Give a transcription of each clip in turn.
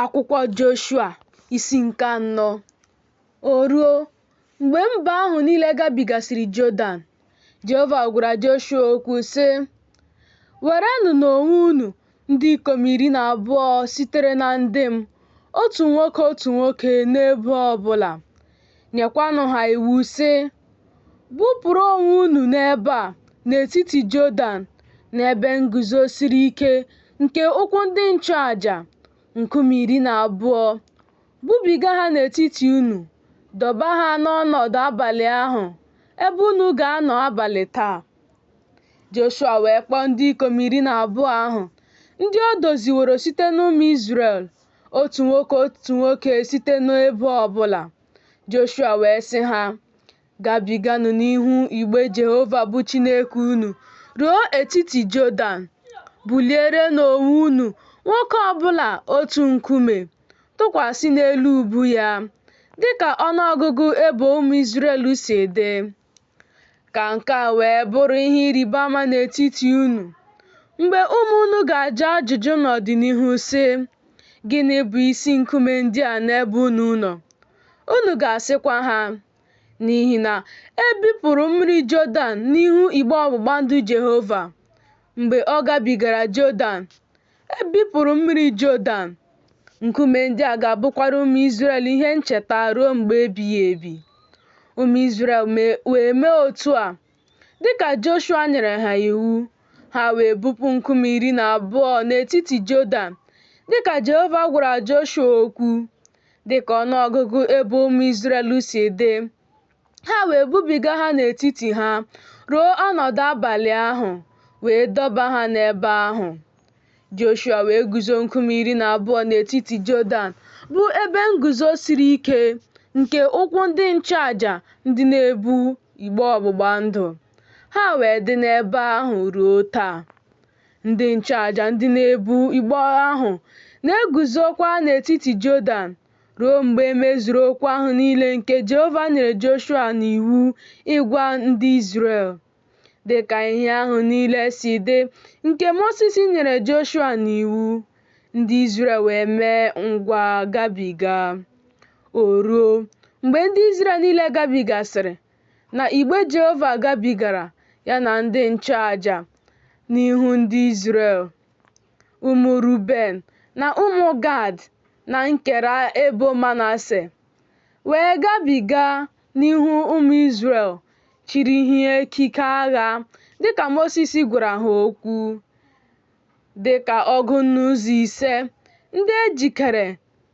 Akwụkwọ Joshua isi nke anọ. O ruo, mgbe mba ahụ niile gabigasịrị Jọdan, Jehova gwara Joshua okwu, sị, Werenụ n'onwe unu ndị ikom 12 sitere na ndị m, otu nwoke otu nwoke n'ebo ọ bụla. Nyekwanụ ha iwu, sị, Bupụrụ onwe unu n'ebe a, n'etiti Jọdan, n'ebe nguzo siri ike nke ụkwụ ndị nchụaja, nkume 12, bubiga ha n'etiti unu, dọba ha n'ọnọdụ abalị ahụ, ebe unu ga-anọ abalị taa. Joshua wee kpọọ ndị ikom 12 ahụ, ndị o doziworo site n'ụmụ Izrel, otu nwoke otu nwoke site n'ebo ọ bụla. Joshua wee sị ha, Gabiganụ n'ihu igbe Jehova bụ Chineke unu ruo etiti Jọdan, bulierenụ onwe unu nwoke ọ bụla otu nkume, tụkwasị n'elu ubu ya, dị ka ọnụ ọgụgụ ebo ụmụ Izrel si dị, ka nke a wee bụrụ ihe ịrịba ama n'etiti unu, mgbe ụmụ unu ga-ajụ ajụjụ n'ọdịnihu, sị, Gịnị bụ isi nkume ndị a n'ebe unu nọ? Unu ga-asịkwa ha, N'ihi na e bipụrụ mmiri Jọdan n'ihu igbe ọgbụgba ndụ Jehova. Mgbe ọ gabigara Jọdan, e bipụrụ mmiri Jọdan. Nkume ndị a ga-abụkwara ụmụ Izrel ihe ncheta ruo mgbe ebighị ebi. Ụmụ Izrel wee mee otu a, dị ka Joshua nyere ha iwu. Ha wee bupụ nkume 12 n'etiti Jọdan, dị ka Jehova gwara Joshua okwu. Dị ka ọnụ ọgụgụ ebo ụmụ Izrel si dị, ha wee bubiga ha n'etiti ha ruo ọnọdụ abalị ahụ, wee dọba ha n'ebe ahụ. Joshua wee guzo nkume 12 n'etiti Jọdan, bụ ebe nguzo siri ike nke ụkwụ ndị nchụaja ndị na-ebu igbe ọgbụgba ndụ. Ha wee dị n'ebe ahụ ruo taa. Ndị nchụaja ndị na-ebu igbe ahụ na-eguzokwa n'etiti Jọdan ruo mgbe e mezuru okwu ahụ niile nke Jehova nyere Joshua n'iwu ịgwa ndị Izrel, dị ka ihe ahụ niile si dị nke Mosis nyere Joshua n'iwu. Ndị Izrel wee mee ngwa gabiga. O ruo, mgbe ndị Izrel niile gabigasịrị, na igbe Jehova gabigara, ya na ndị nchụaja, n'ihu ndị Izrel. Ụmụ Ruben na ụmụ Gad na nkera ebo Manase wee gabiga n'ihu ụmụ Izrel chịrị ihe ekike agha dịka Mosis gwara ha okwu, dị ka ọgụ na ụzọ ise ndị e jikere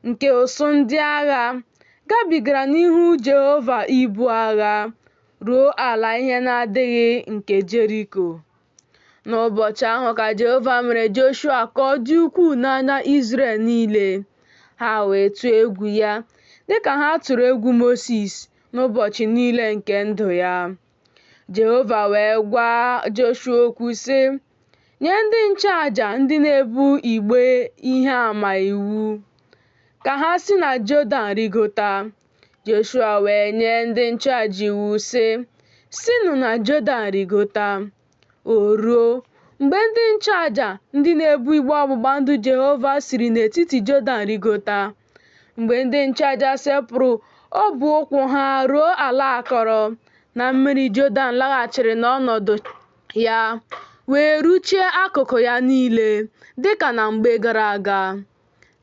nke ụsụụ ndị agha gabigara n'ihu Jehova ibu agha ruo ala ihe na-adịghị nke Jeriko. N'ụbọchị ahụ ka Jehova mere Joshua ka ọ dị ukwuu n'anya Izrel niile. Ha wee tụọ egwu ya, dị ka ha tụrụ egwu Mosis n'ụbọchị niile nke ndụ ya. Jehova wee gwa Joshua okwu, sị, Nye ndị nchụaja ndị na-ebu igbe ihe ama iwu, ka ha si na Jọdan rịgota. Joshua wee nye ndị nchụaja iwu, sị, Sinụ na Jọdan rịgota. O ruo, mgbe ndị nchụaja ndị na-ebu igbe ọgbụgba ndụ Jehova siri n'etiti Jọdan rịgota, mgbe ndị nchụaja sepụrụ ọbụ ụkwụ ha ruo ala akọrọ, na mmiri Jọdan laghachiri n'ọnọdụ ya wee ruchie akụkụ ya niile, dị ka na mgbe gara aga.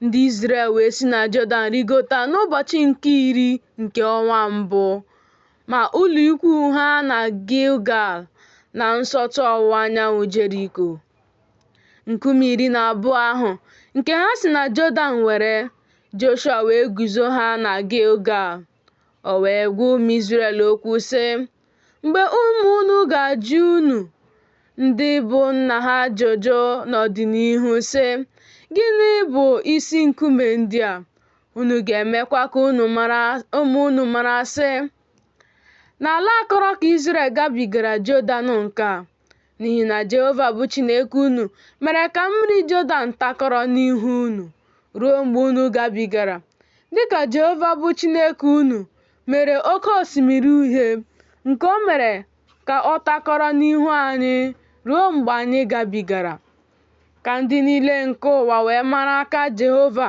Ndị Izrel wee si na Jọdan rịgota n'ụbọchị nke iri nke ọnwa mbụ, maa ụlọikwuu ha na Gilgal, na nsọtụ ọwụwa anyanwụ Jeriko. Nkume 12 ahụ nke ha si na Jọdan were, Joshua wee guzo ha na Gilgal. O wee gwa ụmụ Izrel okwu, sị, Mgbe ụmụ unu ga-ajụ unu ndị bụ nna ha ajụjụ n'ọdịnihu, sị, 'Gịnị bụ isi nkume ndị a?' Unu ga-emekwa ka ụmụ unu mara, sị, 'N'ala akọrọ ka Izrel gabigara Jọdan nke a, n'ihi na Jehova bụ Chineke unu mere ka mmiri Jọdan takọrọ n'ihu unu ruo mgbe unu gabigara, dị ka Jehova bụ Chineke unu mere Oke Osimiri Uhie, nke o mere ka ọ takọrọ n'ihu anyị ruo mgbe anyị gabigara. Ka ndị niile nke ụwa wee mara aka Jehova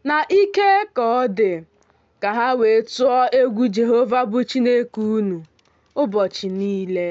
na ike ka ọ dị, ka ha wee tụọ egwu Jehova bụ Chineke unu ụbọchị niile.